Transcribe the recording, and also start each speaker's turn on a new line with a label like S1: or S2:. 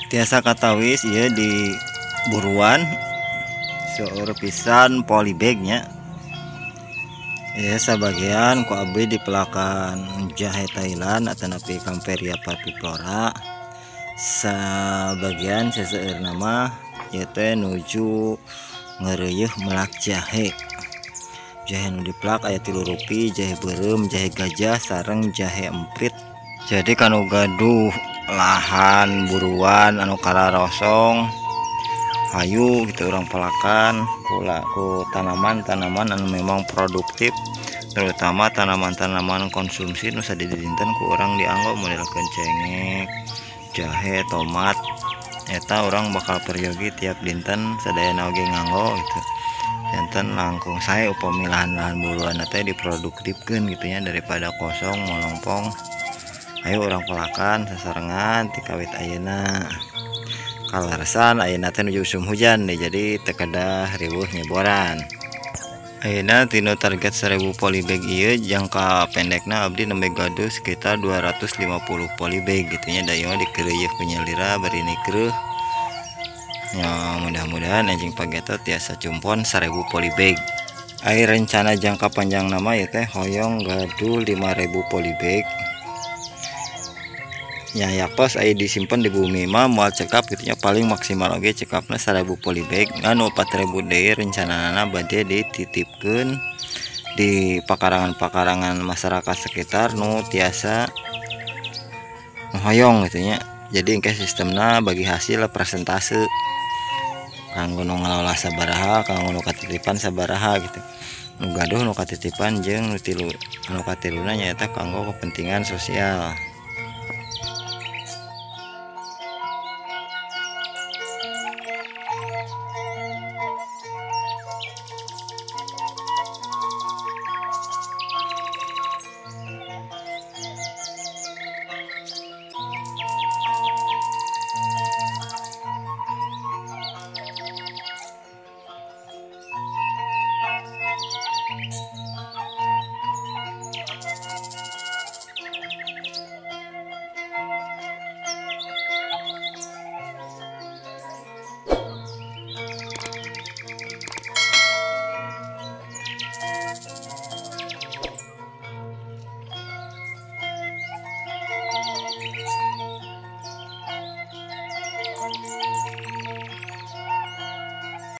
S1: Tiasa katawis ieu di buruan seueur pisan polybagnya. Ya sabagian ku abdi dipelakan jahe Thailand atanapi Kaempferia parviflora. Sabagian seseueurna mah ieu teh nuju ngeureuyeun melak jahe. Jahe nu dipelak aya 3 rupi, jahe beureum, jahe gajah sareng jahe emprit. Jadi kanu gaduh lahan buruan anu kararosong hayu gitu orang pelakan kula ku tanaman-tanaman anu memang produktif, terutama tanaman-tanaman konsumsi nu sadidinten ku orang dianggo model cengek, jahe, tomat. Eta orang bakal peryogi tiap dinten sadayana oge nganggo gitu. Janten langkung sae upami lahan-lahan buruan teh diproduktifkeun gitu nya, daripada kosong molongpong. Ayo orang pelakan sasarengan ti kawit ayeuna. Kaleresan ayeuna teh nuju usum hujan deh, jadi teu kedah riweuh nyeboran. Ayeuna tinu target 1000 polybag ieu jangka pendekna abdi nembe gaduh sekitar 250 polybag gitu nya, da ieu mah dikeureuyeun ku nyalira bari nikreuh. Ya mudah-mudahan anjing pageto tiasa cumpon 1000 polybag. Ai rencana jangka panjang nama ieu teh hoyong gaduh 5000 polybag. Ya yaktos ai disimpen di bumi mah moal cekap gitu nya, paling maksimal oge cekapna 1000 polybag. Anu 4000 deui rencanana bade dititipkeun di pakarangan-pakarangan masyarakat sekitar nu tiasa hoyong gitu nya. Jadi engke sistemna bagi hasil presentase kanggo nu ngalola sabaraha, kanggo nu katitipan sabaraha gitu. Nu gaduh nu katitipan jeung nu tilu anu katiluna nyaeta kanggo kepentingan sosial.